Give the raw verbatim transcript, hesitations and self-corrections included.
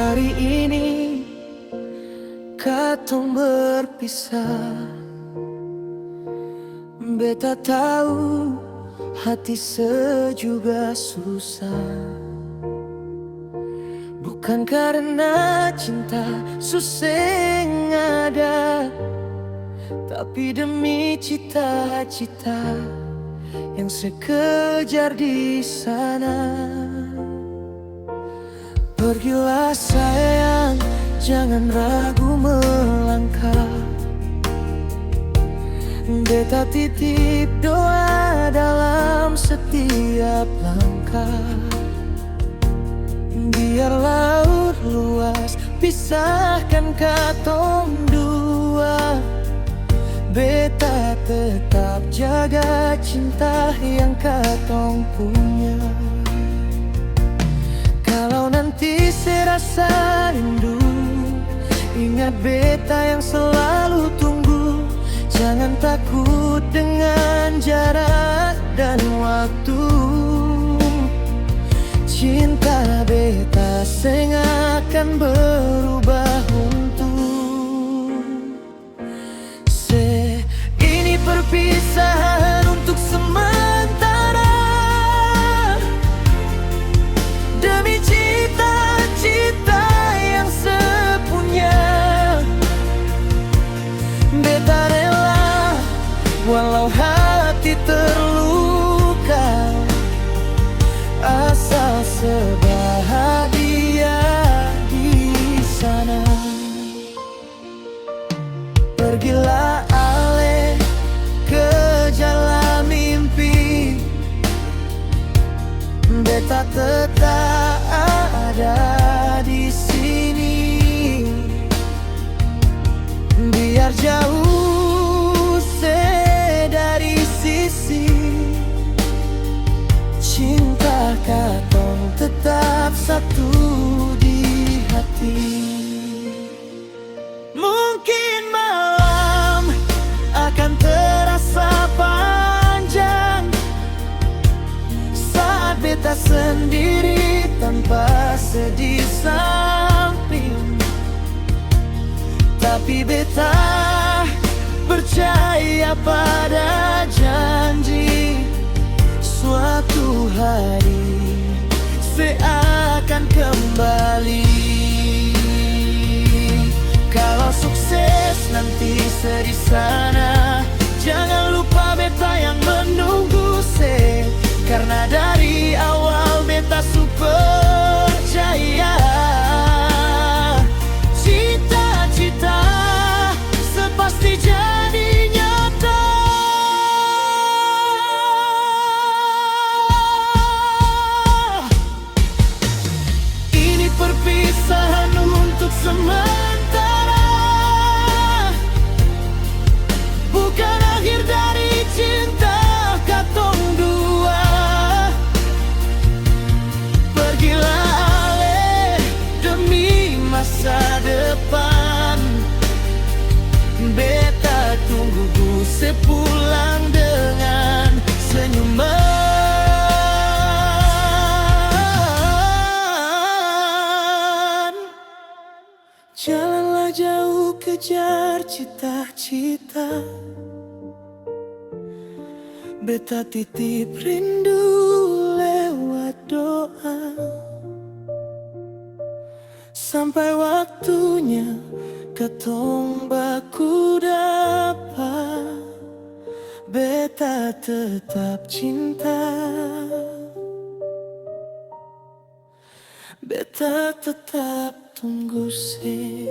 Hari ini katong berpisah. Beta tau hati sejuga susah. Bukan karena cinta su seng ada, tapi demi cita-cita yang sekejar di sana. Pergilah sayang, jangan ragu melangkah. Beta titip doa dalam setiap langkah. Biar laut luas pisahkan katong dua, beta tetap jaga cinta yang katong punya. Kalau nanti se rasa rindu, ingat beta yang selalu tunggu. Jangan takut dengan jarak dan waktu. Cinta beta seng akan berubah untuk se. Ini perpisahan untuk sementara, demi cita-cita yang sepunya. Beta rela walau hati terluka, asal sebahagia di sana. Pergilah ale, kejarlah mimpi. Beta tetap ada di sini. Biar jauh se dari sisi, cinta katong tetap satu di hati. Mungkin malam akan terasa panjang saat beta sendiri tanpa se di samping. Tapi beta percaya pada janji, suatu hari se akan kembali. Kalau sukses nanti se di sana, jangan lupa beta yang menunggu se, karna dari awal beta su percaya cita-cita se pasti jadi nyata. Ini perpisahan untuk sementara, bukan akhir dari cinta katong dua. Pergilah ale demi masa depan. Beta tunggu se pulang dengan senyuman. Jalanlah jauh kejar cita-cita. Beta titip rindu lewat doa. Sampai waktunya katong baku dapa, beta tetap cinta. Beta tetap tunggu se.